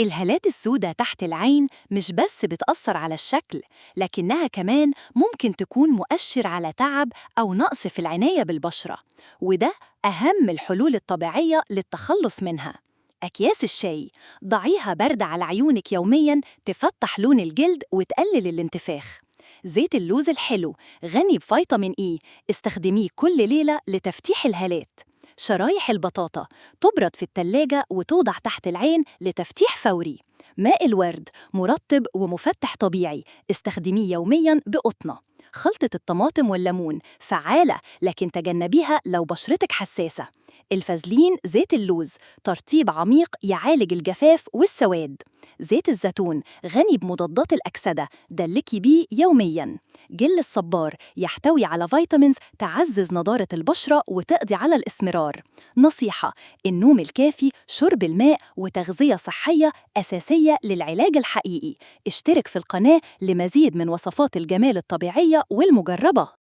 الهالات السوداء تحت العين مش بس بتأثر على الشكل، لكنها كمان ممكن تكون مؤشر على تعب أو نقص في العناية بالبشرة، وده أهم الحلول الطبيعية للتخلص منها. أكياس الشاي، ضعيها باردة على عيونك يومياً تفتح لون الجلد وتقلل الانتفاخ. زيت اللوز الحلو غني بفيتامين إي، استخدميه كل ليلة لتفتيح الهالات. شرايح البطاطا تبرد في التلاجة وتوضع تحت العين لتفتيح فوري. ماء الورد مرطب ومفتح طبيعي، استخدميه يومياً بقطنة. خلطة الطماطم والليمون فعالة، لكن تجنبيها لو بشرتك حساسة. الفازلين زيت اللوز ترطيب عميق يعالج الجفاف والسواد. زيت الزيتون غني بمضادات الأكسدة، دلكي بيه يومياً. جل الصبار يحتوي على vitamins تعزز نضارة البشرة وتقضي على الإسمرار. نصيحة: النوم الكافي، شرب الماء، وتغذية صحية أساسية للعلاج الحقيقي. اشترك في القناة لمزيد من وصفات الجمال الطبيعية والمجربة.